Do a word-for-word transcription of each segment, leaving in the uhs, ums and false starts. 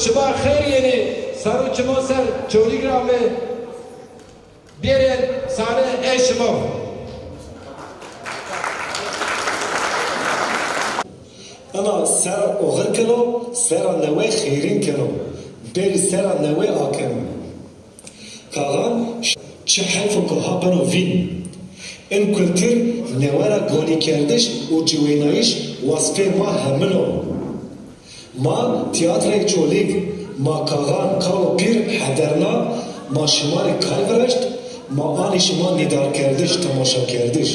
Şima xeyr yenê, ser û çimo ser Çolîg ra mi bêrên sare ey şima. Ina sera oxir keno, sera newe xêrîn keno. Berî sera newe akeno. Kaxan çi heyf o ke ha beno vîn. In kultur newe ra ganîkerdiş û ciwênayîş wasfê ma hemin o. Ma tîyatrayê Çolîg, ma kaxan, kal û pîr hederna, ma şima rê kay viraşt, ma anî şima nîdarkerdiş, temaşakerdiş.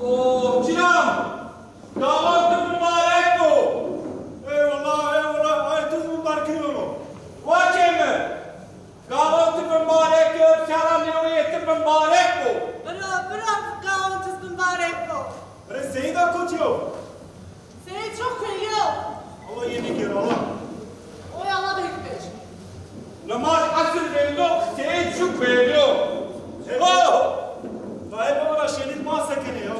Oh, Çîna! Gawan tu mubarek bo! Eyvallah, eyvallah, ay tu mubarek bo! Vaçê mi! Gawan tu mubarek bo, sera newê tu mubarek bo! Bira, bira, gawan tu mubarek bo! Ere Seyda kotî yo? Seyîd ju kuelî yo. Allah yenî kero, Allah. Oy Allah bêk bêj. Nimaj esir vêndo, Seyîd ju kuelî yo. Seyîd. Oh! Dayê baba ra şenît ma sekenê ya.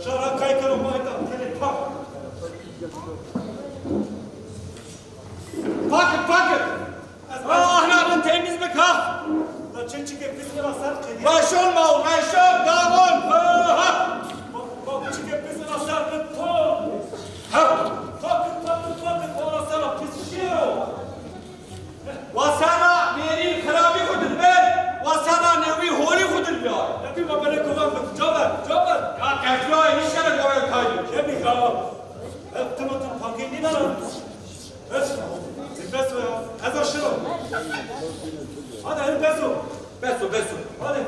Şara kay kero ma eta tenê pak. Pak, pak. Ah, ahna bin temiz bik ha. La çin çike pis ina ser qedî. Meşon ma, meşon, dağon. Bak, bak, çike pis ina ser qedî. Ha. Takın, takın, takın, ona sana pis şiro. Wa sera verî xirabî xu dilber, wa sera newî holî xu dilber. Hepî ma bele kovan bik, caver, caver. Ya kekra, îşkene kovan kaydı. Hepî ya. Hep timo tim pakê nîna. Bes, bes o ya. Ez aşırım. Hadi, hadi bes o. Bes o, bes o. Hadi.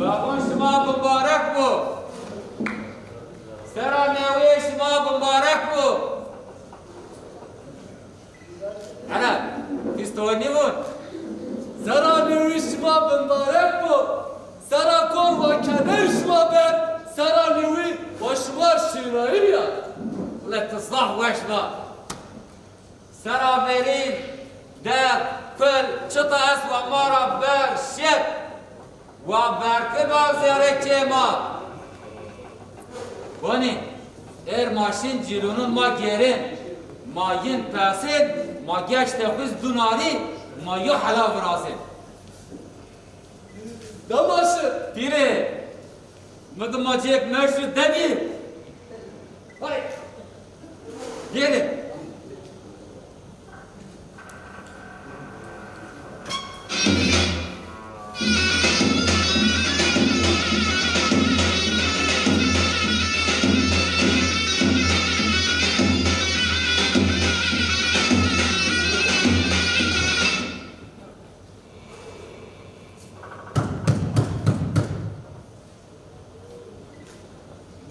Gaxon şima bimbarek bo. Sera newê şima bimbarek bo. Hela, pîstoy nîvûn. Sera newî şima bimbarek bo. Sera kor wa keder şima ber. Sera newî wa şima şîrayî bîya. Wele ti zaf weş va. Sera verî, derd, kul, çita est wa ma ra ber şêr. Wa berke ba zerê çê ma. Vanî, er ma şin cîlûnûn ma gêrên, ma yin pesên, ma geşte xwîz dunarî, ma yo hela virazên. Damaşi! Pîrê, mi di ma cêk merşû demî. Hay! Gêrê!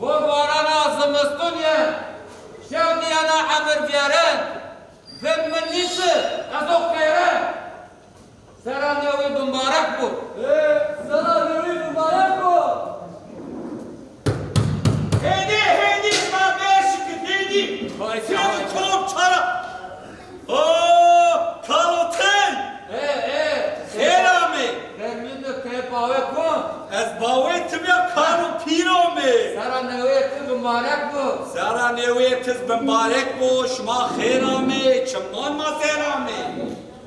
Bo barana zimistûnî, şew nîyena Ez bawê ti bîya kalo pîr ame. Sera newê ti bimbarek bo. Sera newê ti bimbarek bo, şima xêr amê, çiman ma ser amê.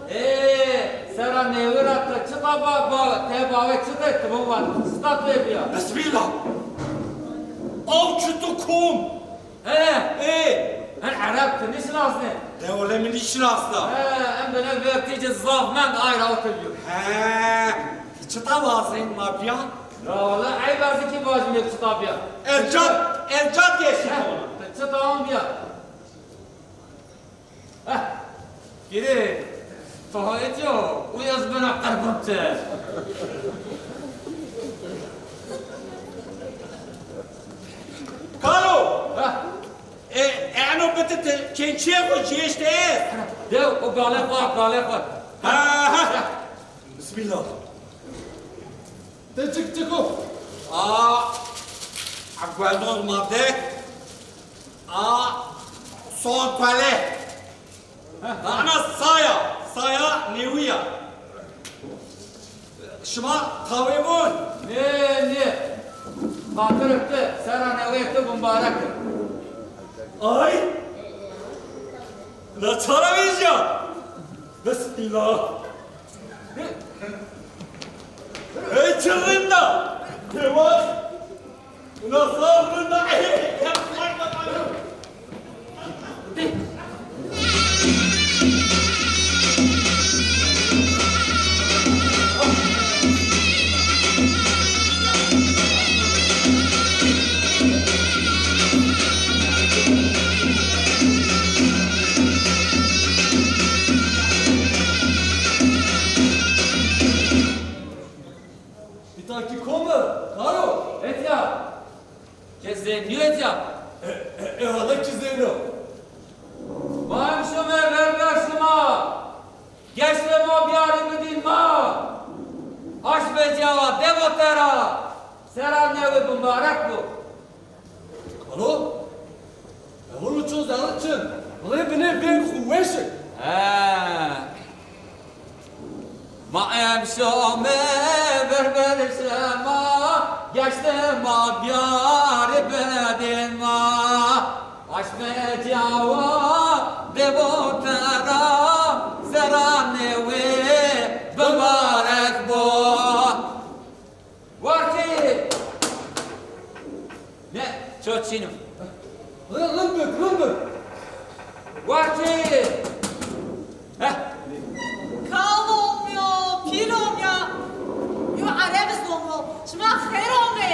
Ê, sera newî ra ti çita ba, ba, te bawê çita, ti bo va çita tê bîya. Bismillah. Aw çito kom. He. Ê. Hen Ereb ti nîşinasnê? De wele mi nîşinasna. He, em bine vertî ci zaf mend ay ra otir bîyo. He. Ti çita wazenî ma bîya? La wele eyb ez kî vajîme çita bîya. Ez ca, ez ca geşî. He, ti çita wan bîya. Heh, pîrê, to ha etîyo, uyo ez bena qerbon ti. Kalo! Heh. E, eno bite ti, çençîyê xo cêşte ez. De, o gale xo, gale xo. Ha, ha. Bismillah. Ti çik çik o? A, a gueldoz mavde. A, soğan kuele. Ana saya, saya newiya. Şima tawê vun? Nê, nê. Xatir ti, sera newê ti bimbarek. Ay! La çara vêja? Bismillah. Ey çi rinda! Kemal! Nasıl rinda! Îta kî kom o, karo? Etya. Ke zênîyo etya. E, e, e, hala kî zêno. Ma em şime ver ver şima. Geştê ma biyarî bidîn ma. Aşmê cawa debo tera. Sera newi bimbarek bo. Alo? Ewro ço zerre çin. Bilê binê veng xu weş e. He. Ma em şome ver ver şema, geştê ma biyarî bidîn ma. Aşmê cawa debo tera, sera newi bimbarek bo. Wartî! Ne, ço çîn o. Rind bik, rind bik. Wartî! Heh. Kal omyo, pîl omya. Yo Ereb iz omyo. Şima xêr omê.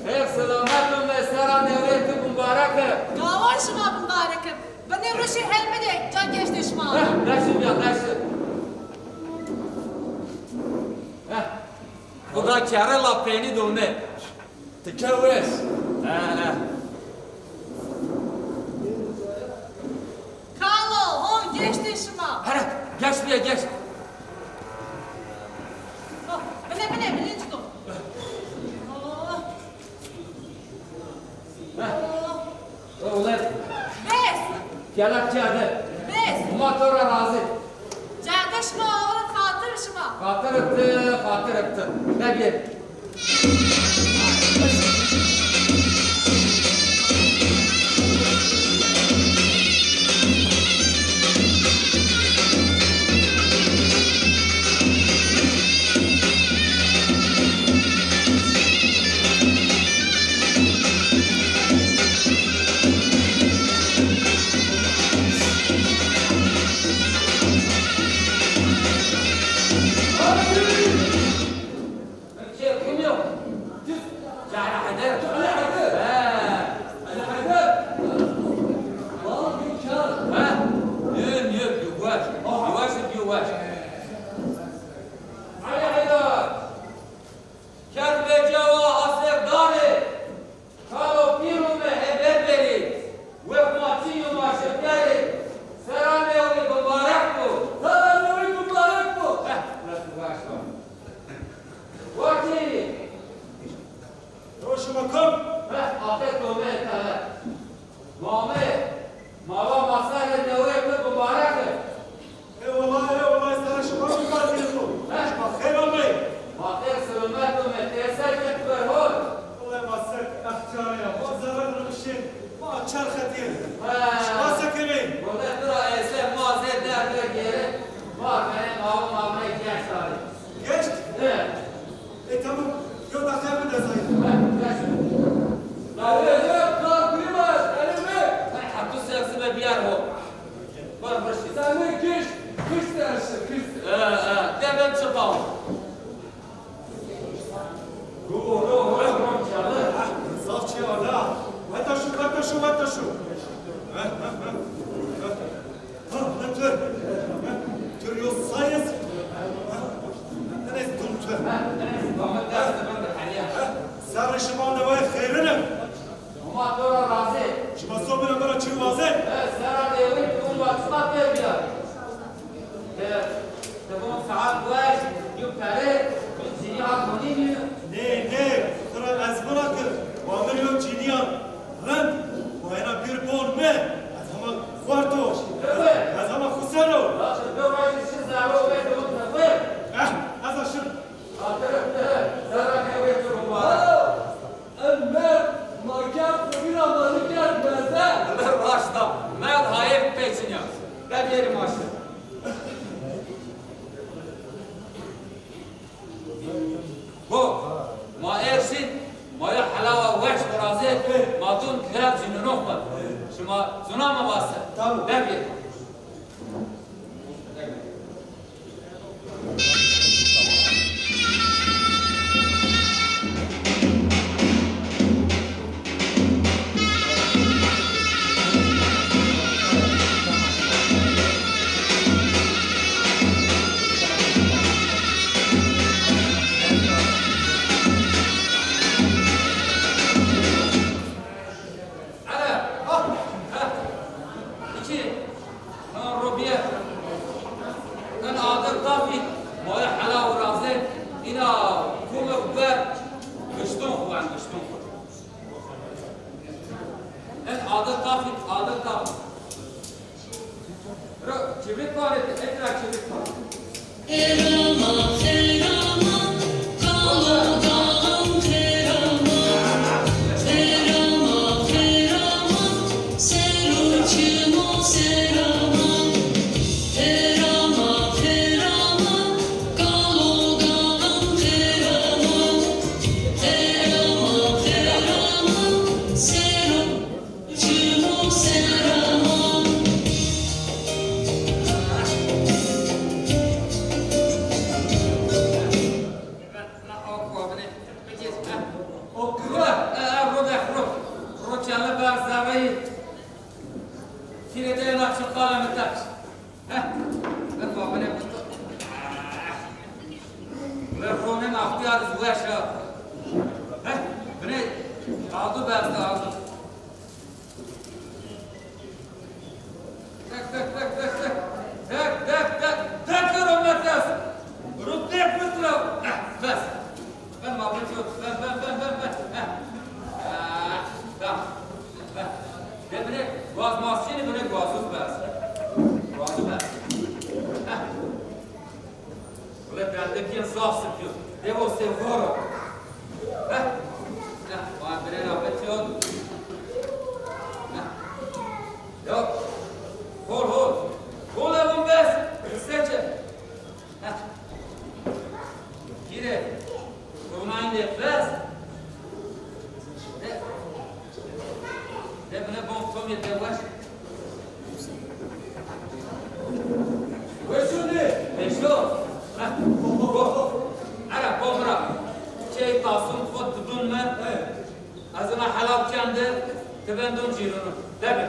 Xêr selamet omê, sera newê ti bimbarek e. Gawan şima bimbarek e. Binê ruşî el bidê, ca geştê şima. Heh, deşi bîya, deşi. Heh. Xuda kerre la peynî dome. Ti ke weş. He, he. Kalo, ho, geştê şima. Here, geş bîya, geş. Oh, bine, bine, bine, çito. Oh. Heh. Oh. Ewlad. Bes. Kelepçe de. Bes. Ma to ra razî. Cadê şima, oxir xatir şima. Xatir ti, xatir ti. Mebî. Kerd vecîya wa asêr darê. Kalo pîr ûme heber berî. Wext ma çin yo ma şifterî. Sera newî bimbarek bo. Sera newî bimbarek bo. Heh, nasıl başla. Wakî. Roşima kom. Heh, afet ome tele. Mame, mala ma serê newê ti bimbarek bi. Ê wela, ê wela, sera şima bimbarek bo. Heh. Şima xêr amey. Ma xêr selamet ome, têser ke Sen ne kişt, kişt dersi, kişt. E, e, de ben çıpam. Ro, ro, ro, ro, çalı. Zaf çi ala. Weta şu, weta şu, weta şu. Ha, ha, ha. Ha, ha, tür. Ha, tür yo sayız. Ha, ha, ha, dum tür. Ha, sarı şiban de vay xeyrine. Homa to ra razî. Şima sobîna mi ra çi wazê? E, sera dêwî tu vaksîna pê bîya. E, ti von saet weş, yo pere, yo cînî ha konî mi? Nê, nê, tu ra ez vira ki, wa mi yo cînîyan rind, wa ena bir bon mi, ez hema xwerto. Evet. Ez hema xusero. Bak, tu vajî şi zaro ve tu tewe. Eh, ez a şin. Aferin, sera dêwî tu mubarak. En merd ma kerd xo vîra ma nikerd merde. Raşt a, merd hayêf pêçinya. De bêrî ma şi. Ho, ma erşîn, ma ya helawa weş virazê, ma dûn kerd jî ninox bi. Şima zuna ma vase. Tamam. De bêrî. Hele, ha, ha. İki. Ha, Robiye. En adir tafî, moye hela û razê, îna kume ber, gişton xu, en gişton xu. En adir tafî, adir tafî. Ra, çevik var idi, en ra çevik var. Xêrama, xêrama, kalo gaxan xêrama. Xêrama, xêrama, sero çimo serama. Xêrama, xêrama, kalo gaxan xêrama. Xêrama, xêrama, sero Ve ronen axtiyar iz weş a. Heh, binê aldu berzi aldu. Tek, tek, tek, tek, tek. Tek, tek, tek. Tek, tek, tek. Rutbet mitra. Heh, bes. Ben muhabbet yok. Ben, ben, ben, ben, ben. Heh. Ah, tamam. Heh. De bine guaz masçini bine guazuz bes. Guazuz bes. Heh. Wele bendekî zaf sipî yo. Devo se voro. Heh. Heh, ma birena betiyon. Heh. Yo. Hol, hol. Hol evun bes. Sece. Heh. Gire. Ronayne bes. De. De bine bon tomye de weş. Weşûnî. Weşo. Heh. Ara, bo mi ra. Çey tasûn xo didûn mi? Ez ina helal kende, ti ben dûn cîrûnû. De bi.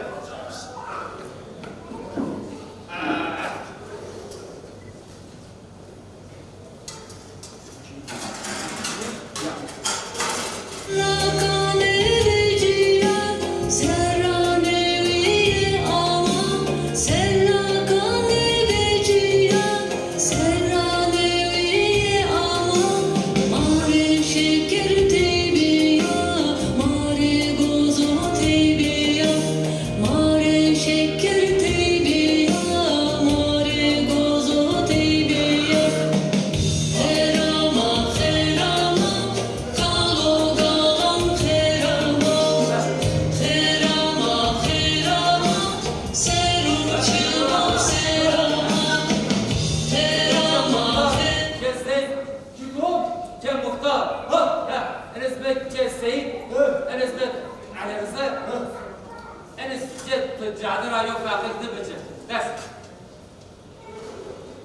Cadira yo feqîr di bici. Des.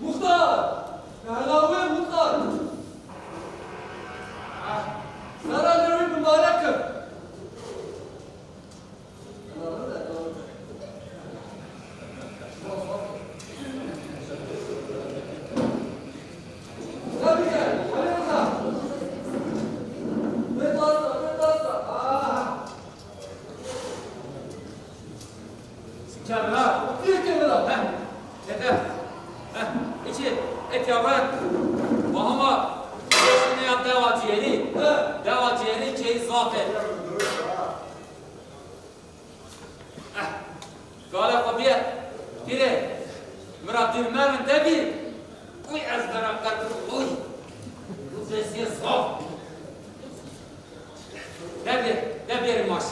Muxtar! Pehlavê muxtar! Sera lewî mubarek ib! Kevra. Heh, tede. Heh, içi, e kevra. Mahama, şine ya dewa ciyeri. Dewa ciyeri çeyi zaf e. Eh, gale xo bîye. Pîre, mi ra dûr mevin de bî. Uy ez vera qet, uy. Bu destê zaf. De bî, de bî maş.